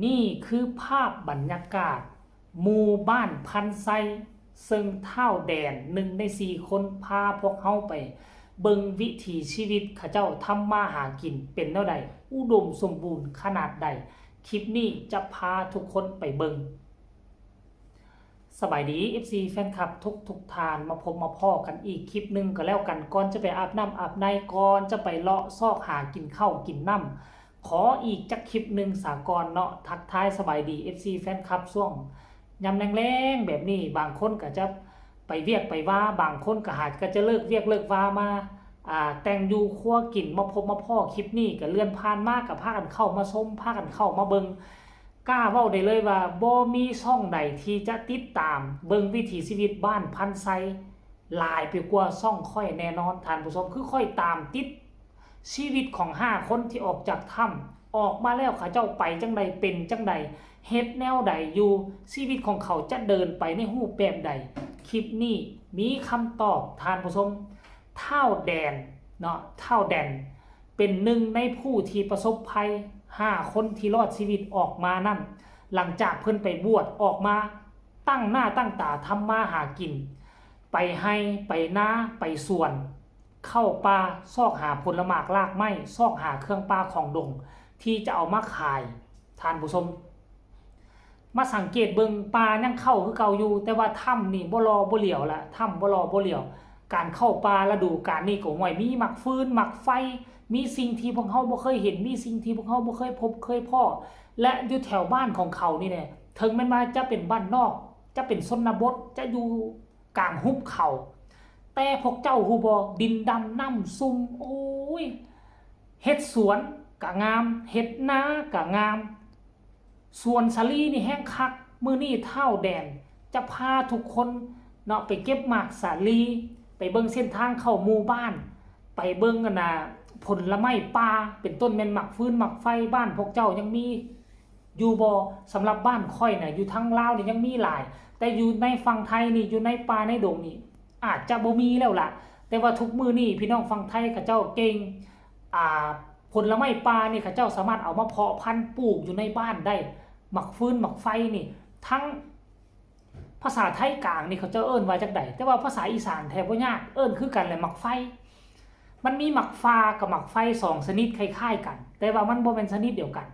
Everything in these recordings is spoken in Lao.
ນີ້ຄືພາບບັນຍາກາດໝູ່ບ້ານພັນໄຊ ເຊິ່ງທ້າວແດນ ໜຶ່ງໃນສີ່ຄົນ ພາພວກເຮົາໄປເບິ່ງວິຖີຊີວິດເຂົາເຈົ້າທຳມາຫາກິນເປັນແນວໃດ, ອຸດົມສົມບູນຂະໜາດໃດ. ຄລິບນີ້ຈະພາທຸກຄົນໄປເບິ່ງ. ສະບາຍດີ ເອັຟຊີ ແຟນຄລັບທຸກໆທ່ານ ມາພົບມາພໍ້ກັນອີກຄລິບໜຶ່ງກໍແລ້ວກັນ. ກ່ອນຈະໄປອາບນ້ຳອາບໃນ, ກ່ອນຈະໄປເລາະຊອກຫາກິນເຂົ້າກິນນ້ຳ, ຂໍອີກຈັກຄລິບໜຶ່ງສາກ່ອນເນາະ. ທັກທາຍສະບາຍດີ ເອັຟຊີ ແຟນຄລັບ ຊ່ວງຍາມແລງໆແບບນີ້, ບາງຄົນກໍຈະໄປວຽກໄປວາ, ບາງຄົນກໍຫາກະຈະເລີກວຽກເລີກວາມາ ອ່າ ແຕ່ງຢູ່ຄົວກິນ, ມາພົບມາພໍ້ຄລິບນີ້. ກໍເລື່ອນຜ່ານມາກໍພາກັນເຂົ້າມາຊົມ, ພາກັນເຂົ້າມາເບິ່ງ. ກ້າເວົ້າໄດ້ເລີຍວ່າ ບໍ່ມີຊ່ອງໃດທີ່ຈະຕິດຕາມເບິ່ງວິຖີຊີວິດບ້ານພັນໄຊ ຫຼາຍໄປກວ່າຊ່ອງຂ້ອຍແນ່ນອນທ່ານຜູ້ຊົມ. ຄືຂ້ອຍຕາມຕິດຊີວິດຂອງຫ້າຄົນທີ່ອອກຈາກຖ້ຳ ອອກມາແລ້ວເຂົາເຈົ້າໄປຈັ່ງໃດ ເປັນຈັ່ງໃດ ເຮັດແນວໃດຢູ່ ຊີວິດຂອງເຂົາຈະເດີນໄປໃນຮູບແບບໃດ. ຄລິບນີ້ມີຄຳຕອບທ່ານຜູ້ຊົມ. ທ້າວແດນເນາະ, ທ້າວແດນ ເປັນໜຶ່ງໃນຜູ້ທີ່ປະສົບໄພ ຫ້າຄົນທີ່ລອດຊີວິດອອກມານັ້ນ, ຫຼັງຈາກເພິ່ນໄປບວດອອກມາ ຕັ້ງໜ້າຕັ້ງຕາທຳມາຫາກິນ, ໄປໄຮ່ໄປນາໄປສວນ, ເຂົ້າປ່າຊອກຫາຜົນລະໝາກລາກໄມ້, ຊອກຫາເຄື່ອງປ່າຂອງດົງທີ່ຈະເອົາມາຂາຍ. ທ່ານຜູ້ຊົມ ມາສັງເກດເບິ່ງ ປ່າຍັງເຂົ້າຄືເກົ່າຢູ່, ແຕ່ວ່າຖ້ຳນີ້ບໍ່ລໍບໍ່ຫຼຽວລະ, ຖ້ຳບໍ່ລໍບໍ່ຫຼຽວ. ການເຂົ້າປ່າລະດູການນີ້ກໍ ຫ້ວຍ ມີໝາກຟືນໝາກໄຟ, ມີສິ່ງທີ່ພວກເຮົາບໍ່ເຄີຍເຫັນ, ມີສິ່ງທີ່ພວກເຮົາບໍ່ເຄີຍພົບເຄີຍພໍ້. ແລະ ຢູ່ແຖວບ້ານຂອງເຂົານີ້ແຫຼະ, ເຖິງແມ່ນວ່າຈະເປັນບ້ານນອກ, ຈະເປັນຊົນນະບົດ, ຈະຢູ່ກາງຫຸບເຂົາ, ແຕ່ພວກເຈົ້າຮູ້ບໍ່? ດິນດຳນ້ຳຊຸ່ມ, ໂອ້ຍ ເຮັດສວນກະງາມ, ເຮັດນາກະງາມ. ສວນສາລີນີ້ແຮງຄັກ. ມື້ນີ້ທ້າວແດນຈະພາທຸກຄົນເນາະ ໄປເກັບໝາກສາລີ, ໄປເບິ່ງເສັ້ນທາງເຂົ້າໝູ່ບ້ານ, ໄປເບິ່ງອັນນ່າ ຜົນລະໄມ້ປ່າ ເປັນຕົ້ນແມ່ນໝາກຟືນໝາກໄຟ. ບ້ານພວກເຈົ້າຍັງມີຢູ່ບໍ່? ສຳລັບບ້ານຂ້ອຍນະ ຢູ່ທາງລາວນີ້ຍັງມີຫຼາຍ, ແຕ່ຢູ່ໃນຝັ່ງໄທນີ້ ຢູ່ໃນປ່າໃນດົງນີ້ ອາດຈະບໍ່ມີແລ້ວລະ. ແຕ່ວ່າທຸກມື້ນີ້ ພີ່ນ້ອງຝັ່ງໄທເຂົາເຈົ້າເກັ່ງ ອ່າ ຜົນລະໄມ້ປ່ານີ້ ເຂົາເຈົ້າສາມາດເອົາມາເພາະພັນປູກຢູ່ໃນບ້ານໄດ້. ໝາກຟືນໝາກໄຟນີ້ ທັງພາສາໄທກາງນີ້ເຂົາເຈົ້າເອີ້ນວ່າຈັ່ງໃດ? ແຕ່ວ່າພາສາອີສານແທ້ບໍ່ຍາກ ເອີ້ນຄືກັນແຫຼະ ໝາກໄຟ. ມັນມີໝາກຟາກັບໝາກໄຟສອງຊະນິດຄ້າຍໆກັນ, ແຕ່ວ່າມັນບໍ່ແມ່ນຊະນິດດຽວກັນ.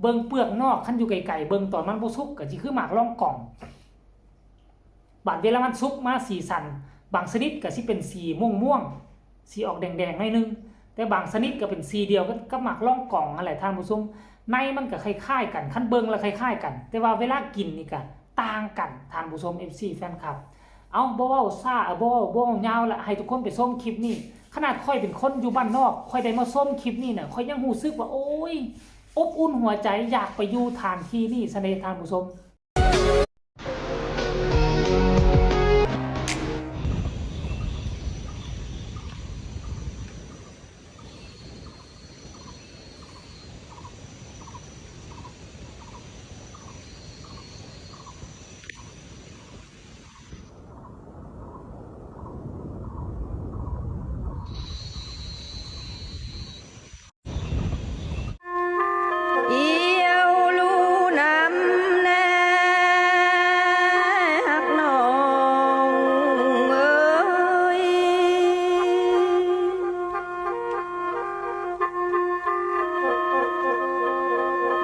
ເບິ່ງເປືອກນອກ ຄັນຢູ່ໄກໆເບິ່ງຕອນມັນບໍ່ສຸກ ກໍຊິຄືໝາກລອງກອງ. ບາດເວລາມັນສຸກມາ ສີສັນບາງຊະນິດກໍຊິເປັນສີມ່ວງໆ ສີອອກແດງໆໜ້ອຍໜຶ່ງ, ແຕ່ບາງຊະນິດກໍເປັນສີດຽວກັບໝາກລອງກອງຫັ້ນແຫຼະທ່ານຜູ້ຊົມ. ໃນມັນກໍຄ້າຍໆກັນ, ຄັນເບິ່ງແລ້ວຄ້າຍໆກັນ, ແຕ່ວ່າເວລາກິນນີ້ກໍຕ່າງກັນທ່ານຜູ້ຊົມ ເອັຟຊີ ແຟນຄລັບ. ເອົ້າ ບໍ່ເວົ້າຊ້າ ບໍ່ເວົ້າ ບໍ່ເວົ້າຍາວລະ, ໃຫ້ທຸກຄົນໄປຊົມຄລິບນີ້. ຂະໜາດຂ້ອຍເປັນຄົນຢູ່ບ້ານນອກ, ຂ້ອຍໄດ້ມາຊົມຄລິບນີ້ນະ, ຂ້ອຍຍັງຮູ້ສຶກວ່າ ໂອ້ຍ ອົບອຸ່ນຫົວໃຈ, ຢາກໄປຢູ່ຖານທີ່ນີ້ຊັ້ນເດທ່ານຜູ້ຊົມ.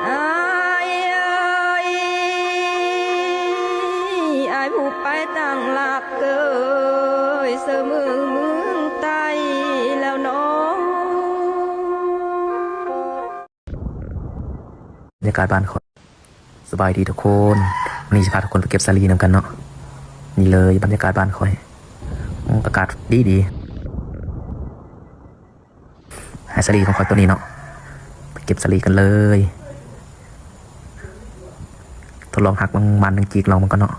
ອ້າຍເອີຍ ອ້າຍຜູ້ໄປຕັ້ງຫຼັກເກີຍ ເສີມືເມືອງໃຕ້ແລ້ວໜໍ. ບັນຍາກາດບ້ານຂ້ອຍ. ສະບາຍດີທຸກຄົນ, ມື້ນີ້ຊິພາທຸກຄົນໄປເກັບສາລີນຳກັນເນາະ. ນີ້ເລີຍ ບັນຍາກາດບ້ານຂ້ອຍ. ອືມ ອາກາດດີໆ. ໃຫ້ສາລີຂອງຂ້ອຍໂຕນີ້ເນາະ ໄປເກັບສາລີກັນເລີຍ. ທົດລອງຫັກມັນ ມັນໜຶ່ງຈີກລອງມັນກ່ອນເນາະ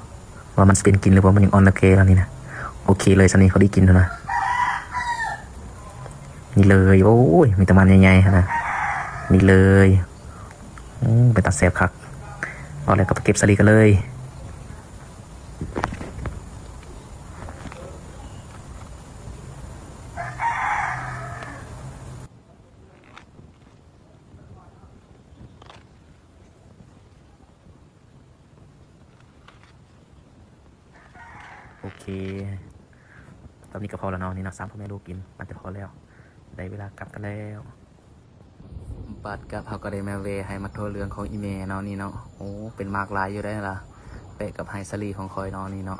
ວ່າມັນຊິເປັນກິນ ຫຼືວ່າມັນຍັງອ່ອນແລ້ວແກ່ແລ້ວນີ້ນະ. ໂອເຄເລີຍ ສາລີພໍດີກິນແລ້ວນະ. ນີ້ເລີຍ ໂອ້ຍ ມີແຕ່ມັນໃຫຍ່ໆຫັ້ນນະ. ນີ້ເລີຍ ອືມ ເປັນຕາແຊບຄັກ. ເອົາແລ້ວກໍໄປເກັບສາລີກັນເລີຍ. ເ ໂອເຄ ຕອນນີ້ກໍພໍແລ້ວເນາະ ນີ້ເນາະ ສາມພໍ່ແມ່ລູກກິນ ໜ້າຈະພໍແລ້ວ ໄດ້ເວລາກັບກັນແລ້ວ. ບາດກັບເຮົາກໍໄດ້ມາແວ່ໃຫ້ໝາກຖົ່ວເຫຼືອງຂອງອີ່ແມ່ເນາະ ນີ້ເນາະ. ໂອ້ ເປັນໝາກຫຼາຍຢູ່ໄດ໋ລະ ແປະກັບໄຮ່ສາລີຂອງຂ້ອຍເນາະ ນີ້ເນາະ.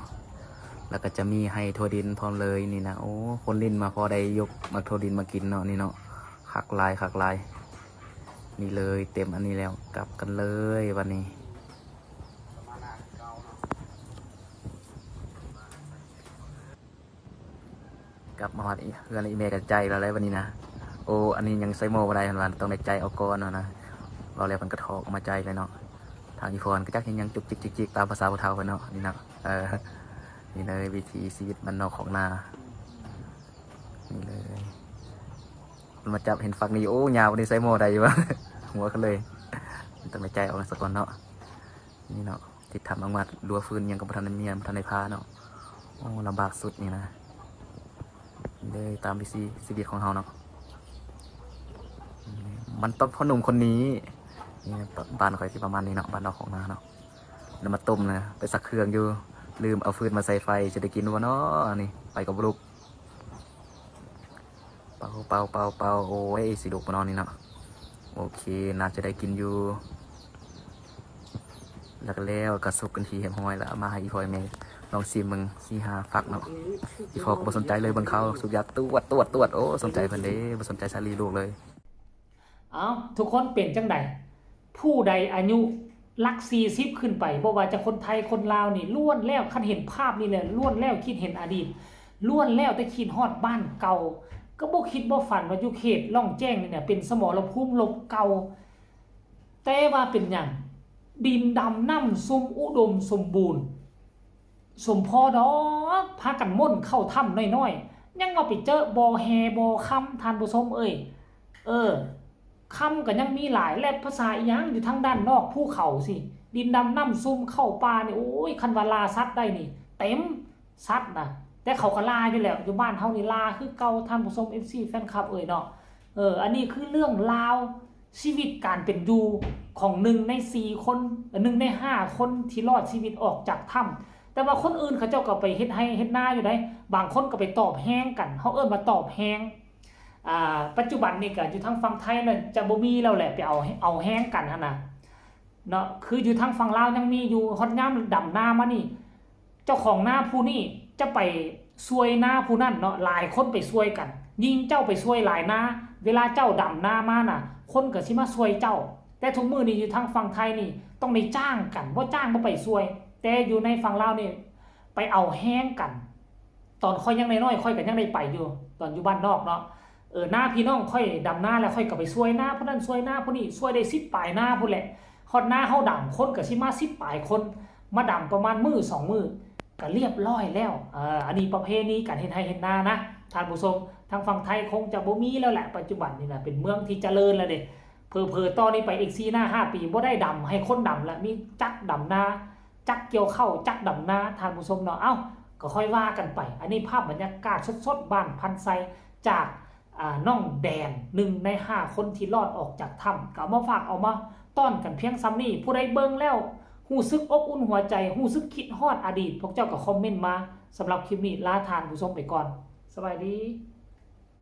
ແລ້ວກໍຈະມີໄຮ່ຖົ່ວດິນພ້ອມເລີຍນີ້ນະ. ໂອ້ ຄົນຫຼິ້ນມາພໍໄດ້ຍົກໝາກຖົ່ວດິນມາກິນເນາະ ນີ້ເນາະ. ຄັກຫຼາຍ ຄັກຫຼາຍ. ນີ້ເລີຍ ເຕັມອັນນີ້ແລ້ວ ກັບກັນເລີຍບັດນີ້. ກັບມາຮອດອີ ເຮືອນອີ່ແມ່ກໍໃຈແລ້ວແຫຼະບັດນີ້ນະ. ໂອ້ ອັນນີ້ຍັງໃສ່ໝໍ້ບໍ່ໄດ້ ເພິ່ນວ່າຕ້ອງໄດ້ໃຈອອກກ່ອນວ່ານະ. ເວົ້າແລ້ວເພິ່ນກໍຖອກອອກມາໃຈເລີຍເນາະ. ທາງອີ່ພໍ່ກໍຈັກເຮັດຫຍັງຈຸກຈິກຈິກຈິກຕາມພາສາຜູ້ເຖົ້າເພິ່ນເນາະ ນີ້ເນາະ. ເອີ ນີ້ເລີຍວິຖີຊີວິດບ້ານນອກຄອກນາ ນີ້ເລີຍ. ເພິ່ນມາຈັບເຫັນຝັກນີ້ ໂອ້ ຍາວປານນີ້ໃສ່ໝໍ້ໄດ້ຢູ່ຫວາ ຫົວຂຶ້ນເລີຍ. ຕ້ອງໄດ້ໃຈອອກສາກ່ອນເນາະ ນີ້ເນາະ. ຕິດຖ້ຳອາງມັດ ລົວຟືນຫຍັງກໍບໍ່ທັນໄດ້ມຽນ ບໍ່ທັນໄດ້ພາເນາະ. ໂອ້ ລຳບາກສຸດນີ້ນະ ເລີຍຕາມວິຖີຊີວິດຂອງເຮົາເນາະ. ມັນຕ້ອງພໍ່ໜຸ່ມຄົນນີ້ ນີ້ ບ້ານຂ້ອຍຊິປະມານນີ້ເນາະ ບ້ານນອກຄອກນາເນາະ. ແລ້ວມາຕົ້ມນະ ໄປຊັກເຄື່ອງຢູ່ ລືມເອົາຟືນມາໃສ່ໄຟ ຊິໄດ້ກິນບໍ່ເນາະ ນີ້ ໄຟກໍບໍ່ລຸກ. ເປົ່າ ເປົ່າ ເປົ່າ ເປົ່າ ໂອ້ຍ ຊິລຸກບໍ່ເນາະນີ້ເນາະ. ໂອເຄ ໜ້າຈະໄດ້ກິນຢູ່. ແລ້ວກໍ ແລ້ວກໍສຸກເປັນທີ່ຮຽບຮ້ອຍແລ້ວ ເອົາມາໃຫ້ອີ່ພໍ່ອີ່ແມ່ລອງຊີມເບິ່ງ ສີ່ຫ້າຝັກເນາະ. ອີ່ພໍ່ກໍບໍ່ສົນໃຈເລີຍ ເບິ່ງເຂົາສຸກຢາກຕວດ ຕວດ ຕວດ. ໂອ້ ສົນໃຈເພິ່ນເດ້ ບໍ່ສົນໃຈສາລີລູກເລີຍ. ເອົ້າ ທຸກຄົນເປັນຈັ່ງໃດ? ຜູ້ໃດອາຍຸຫຼັກສີ່ສິບຂຶ້ນໄປ ບໍ່ວ່າຈະຄົນໄທຄົນລາວນີ້ ລ້ວນແລ້ວ ຄັນເຫັນພາບນີ້ແຫຼະ ລ້ວນແລ້ວຄິດເຫັນອະດີດ ລ້ວນແລ້ວແຕ່ຄິດຮອດບ້ານເກົ່າ. ກໍບໍ່ຄິດບໍ່ຝັນວ່າຢູ່ເຂດລ່ອງແຈ້ງນີ້ນະ ເປັນສະໝໍລະພູມລົບເກົ່າ. ແຕ່ວ່າເປັນຫຍັງ ດິນດຳນ້ຳຊຸ່ມ ອຸດົມສົມບູນ ສົມພໍດອກ ພາກັນມົ້ນເຂົ້າຖ້ຳນ້ອຍໆ ຍັງວ່າໄປເຈີບໍ່ແຮ່ບໍ່ຄຳ ທ່ານຜູ້ຊົມເອີຍ. ເອີ ຄຳກໍຍັງມີຫຼາຍ ແລະ ພາສາອີ່ຫຍັງຢູ່ທາງດ້ານນອກພູເຂົາຊີ້ ດິນດຳນ້ຳຊຸ່ມ ເຂົ້າປ່ານີ້ ໂອ້ຍ ຄັນວ່າລ່າສັດໄດ້ນີ້ ເຕັມສັດນະ. ແຕ່ເຂົາກໍລ່າຢູ່ແລ້ວ ຢູ່ບ້ານເຮົານີ້ລ່າຄືເກົ່າ ທ່ານຜູ້ຊົມ ເອັຟຊີ ແຟນຄລັບເອີຍເນາະ. ເອີ ອັນນີ້ຄືເລື່ອງລາວ ຊີວິດການເປັນຢູ່ຂອງໜຶ່ງໃນສີ່ຄົນ ເອີ ໜຶ່ງໃນຫ້າຄົນທີ່ລອດຊີວິດອອກຈາກຖ້ຳ. ແຕ່ວ່າຄົນອື່ນເຂົາເຈົ້າກໍໄປເຮັດໄຮ່ເຮັດນາຢູ່ໃດ໋ ບາງຄົນກໍໄປຕອບແຮງກັນ ເຮົາເອີ້ນວ່າຕອບແຮງ. ອ່າ ປັດຈຸບັນນີ້ກໍຢູ່ທາງຝັ່ງໄທລະຈະບໍ່ມີແລ້ວແຫຼະ ໄປເອົາ ເອົາແຮງກັນຫັ້ນນະເນາະ. ຄືຢູ່ທາງຝັ່ງລາວຍັງມີຢູ່ ຮອດຍາມດຳນາມານີ້ ເຈົ້າຂອງນາຜູ້ນີ້ຈະໄປຊ່ວຍນາຜູ້ນັ້ນເນາະ ຫຼາຍຄົນໄປຊ່ວຍກັນ ຍິ່ງເຈົ້າໄປຊ່ວຍຫຼາຍນາ ເວລາເຈົ້າດຳນາມານະ ຄົນກໍຊິມາຊ່ວຍເຈົ້າ. ແຕ່ທຸກມື້ນີ້ຢູ່ທາງຝັ່ງໄທນີ້ຕ້ອງໄດ້ຈ້າງກັນ ບໍ່ຈ້າງບໍ່ໄປຊ່ວຍ. ແຕ່ຢູ່ໃນຝັ່ງລາວນີ້ໄປເອົາແຮງກັນ. ຕອນຂ້ອຍຍັງນ້ອຍໆ ຂ້ອຍກໍຍັງໄດ້ໄປຢູ່ ຕອນຢູ່ບ້ານນອກເນາະ. ເອີ ນາພີ່ນ້ອງຂ້ອຍດຳນາແລ້ວ ຂ້ອຍກໍໄປຊ່ວຍນາຜູ້ນັ້ນ ຊ່ວຍນາຜູ້ນີ້ ຊ່ວຍໄດ້ສິບປາຍນາພຸ້ນແຫຼະ. ຮອດນາເຮົາດຳ ຄົນກໍຊິມາສິບປາຍຄົນ ມາດຳປະມານມື້ສອງມື້ ກໍລຽບຮ້ອຍແລ້ວ. ເອີ ອັນນີ້ປະເພນີການເຮັດໄຮ່ເຮັດນານະ ທ່ານຜູ້ຊົມ. ທາງຝັ່ງໄທຄົງຈະບໍ່ມີແລ້ວແຫຼະ ປັດຈຸບັນນີ້ນະ ເປັນເມືອງທີ່ຈະເລີນແລ້ວເດ້. ເຜີໆຕໍ່ນີ້ໄປອີກສີ່ໜ້າຫ້າປີ ບໍ່ໄດ້ດຳໃຫ້ຄົນດຳລະ ມີຈັກດຳນາ ຈັກກ່ຽວເຂົ້າ ຈັກດຳນາ ທ່ານຜູ້ຊົມເນາະ. ເອົ້າ ກໍຄ່ອຍວ່າກັນໄປ. ອັນນີ້ພາບບັນຍາກາດສົດໆ ບ້ານພັນໄຊ ຈາກ ອ່າ ນ້ອງແດນ ໜຶ່ງໃນຫ້າຄົນທີ່ລອດອອກຈາກຖ້ຳ ກໍເອົາມາຝາກ ເອົາມາຕ້ອນກັນພຽງສ່ຳນີ້. ຜູ້ໃດເບິ່ງແລ້ວຮູ້ສຶກອົບອຸ່ນຫົວໃຈ ຮູ້ສຶກຄິດຮອດອະດີດ ພວກເຈົ້າກໍຄອມເມັນມາ. ສຳລັບຄລິບນີ້ລາທ່ານຜູ້ຊົມໄປກ່ອນ. ສະບາຍດີ.